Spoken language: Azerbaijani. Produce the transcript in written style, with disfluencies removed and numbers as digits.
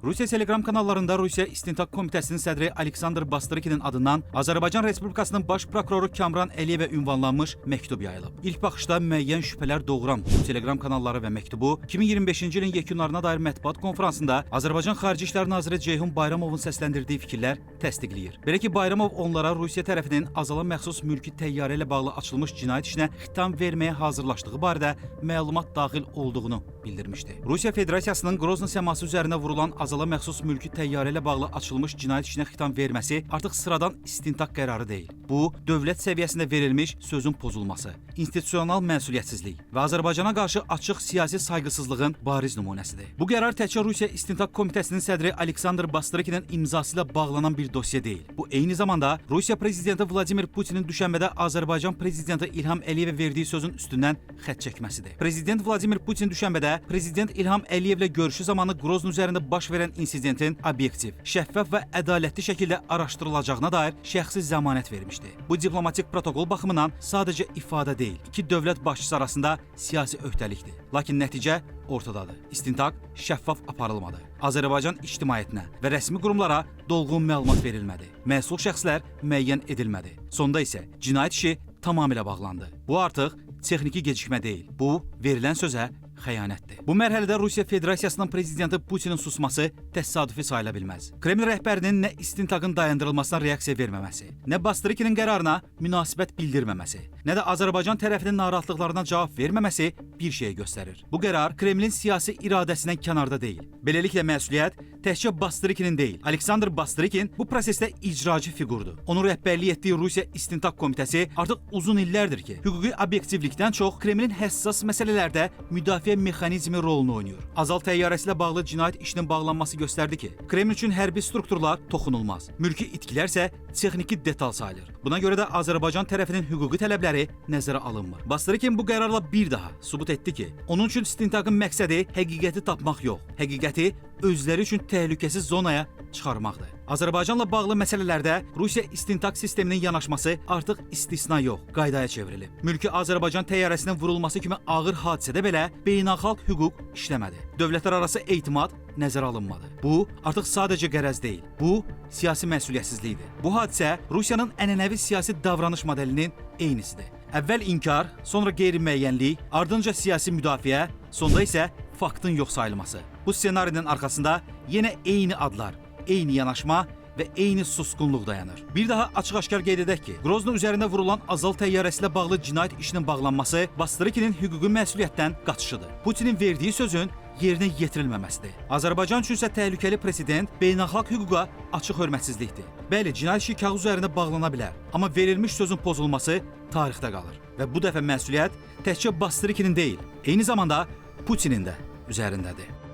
Rusiya Telegram kanallarında Rusiya İstintaq Komitəsinin sədri Aleksandr Bastrikinin adından Azərbaycan Respublikasının baş prokuroru Kamran Əliyevə ünvanlanmış məktub yayılıb. İlk baxışda müəyyən şübhələr doğuran bu Telegram kanalları və məktubu 2025-ci ilin yekunlarına dair mətbuat konfransında Azərbaycan Xarici İşlər Naziri Ceyhun Bayramovun səsləndirdiyi fikirlər təsdiqləyir. Belə ki, Bayramov onlara Rusiya tərəfinin Azala məxsus mülki təyyarə ilə bağlı açılmış cinayət işinə xitam verməyə hazırlaşdığı barədə məlumat daxil olduğunu bildirmişdi. Rusiya Federasiyasının Grozny səması üzərinə vurulan Azala məxsus mülki təyyarə ilə bağlı açılmış cinayət işinə xitam verməsi artıq sıradan istintaq qərarı deyil. Bu, dövlət səviyyəsində verilmiş sözün pozulması, institusional məsuliyyətsizlik və Azərbaycana qarşı açıq siyasi sayğısızlığın bariz nümunəsidir. Bu qərar təkcə Rusiya İstintaq Komitəsinin sədri Aleksandr Bastrikinin imzası ilə bağlanan bir dosya deyil. Bu eyni zamanda Rusiya prezidenti Vladimir Putinin düşənbədə Azərbaycan prezidenti İlham Əliyevə verdiyi sözün üstündən xətt çəkməsidir. Prezident Vladimir Putin düşənbədə prezident İlham Əliyevlə görüşü zamanı Grozny üzərində baş verən insidentin obyektiv, şəffaf və ədalətli şəkildə araşdırılacağına dair şəxsi zəmanət vermişdi. Bu diplomatik protokol baxımından sadəcə ifadə deyil, iki dövlət başçısı arasında siyasi öhdəlikdir. Lakin nəticə ortadadır. İstintaq şəffaf aparılmadı. Azərbaycan ictimaiyyətinə və rəsmi qurumlara dolğun məlumat verilmədi. Məsul şəxslər müəyyən edilmədi. Sonda isə cinayət işi tamamilə bağlandı. Bu artıq texniki gecikmə deyil. Bu verilən sözə xəyanətdir. Bu mərhələdə Rusiya Federasiyasının prezidenti Putinin susması təsadüfi sayıla bilməz. Kreml rəhbərinin nə istintaqın dayandırılmasına reaksiya verməməsi, nə Bastrikinin qərarına münasibət bildirməməsi, nə də Azərbaycan tərəfinin narahatlıqlarına cavab verməməsi bir şeyi göstərir. Bu qərar Kremlin siyasi iradəsindən kənarda deyil. Beləliklə məsuliyyət təkcə Bastrikinin deyil. Aleksandr Bastrikin bu prosesdə icraçı fiqurdur. Onun rəhbərlik etdiyi Rusiya İstintaq Komitəsi artıq uzun illərdir ki, hüquqi obyektivlikdən çox Kremlin həssas məsələlərdə müdafiə mexanizmi rolunu oynayır. Azal təyyarəsi ilə bağlı cinayət işinin bağlanması göstərdi ki, Kreml üçün hərbi strukturlar toxunulmaz. Mülki itkilər isə texniki detal sayılır. Buna görə də Azərbaycan tərəfinin hüquqi tələbləri nəzərə alınmır. Bastrikin bu qərarla bir daha sübut etdi ki, onun üçün istintaqın məqsədi həqiqəti tapmaq yox, həqiqəti özləri üçün təhlükəsiz zonaya çıxarmaqdır. Azərbaycanla bağlı məsələlərdə Rusiya istintaq sisteminin yanaşması artıq istisna yox, qaydaya çevrilib. Mülki Azərbaycan təyyarəsinin vurulması kimi ağır hadisədə belə beynəlxalq hüquq işləmədi. Dövlətlər arası etimad nəzərə alınmadı. Bu artıq sadəcə qərəz deyil. Bu siyasi məsuliyyətsizlikdir. Bu hadisə Rusiyanın ənənəvi siyasi davranış modelinin eynisidir. Əvvəl inkar, sonra qeyri-müəyyənlik, ardınca siyasi müdafiə, sonda isə faktın yox sayılması. Bu ssenarinin arxasında yenə eyni adlar, eyni yanaşma və eyni susqunluq dayanır. Bir daha açıq-aşkar qeyd edək ki, Grozny üzərində vurulan Azal təyyarəsi ilə bağlı cinayət işinin bağlanması Bastrikinin hüquqi məsuliyyətdən qaçışıdır. Putinin verdiyi sözün yerinə yetirilməməsidir. Azərbaycan üçün isə təhlükəli president beynəlxalq hüquqa açıq hörmətsizlikdir. Bəli, cinayət işi kağız üzərində bağlana bilər, amma verilmiş sözün pozulması tarixdə qalır. Və bu dəfə məsuliyyət təkcə Bastrikinin deyil, eyni zamanda Putinin də üzərindədir.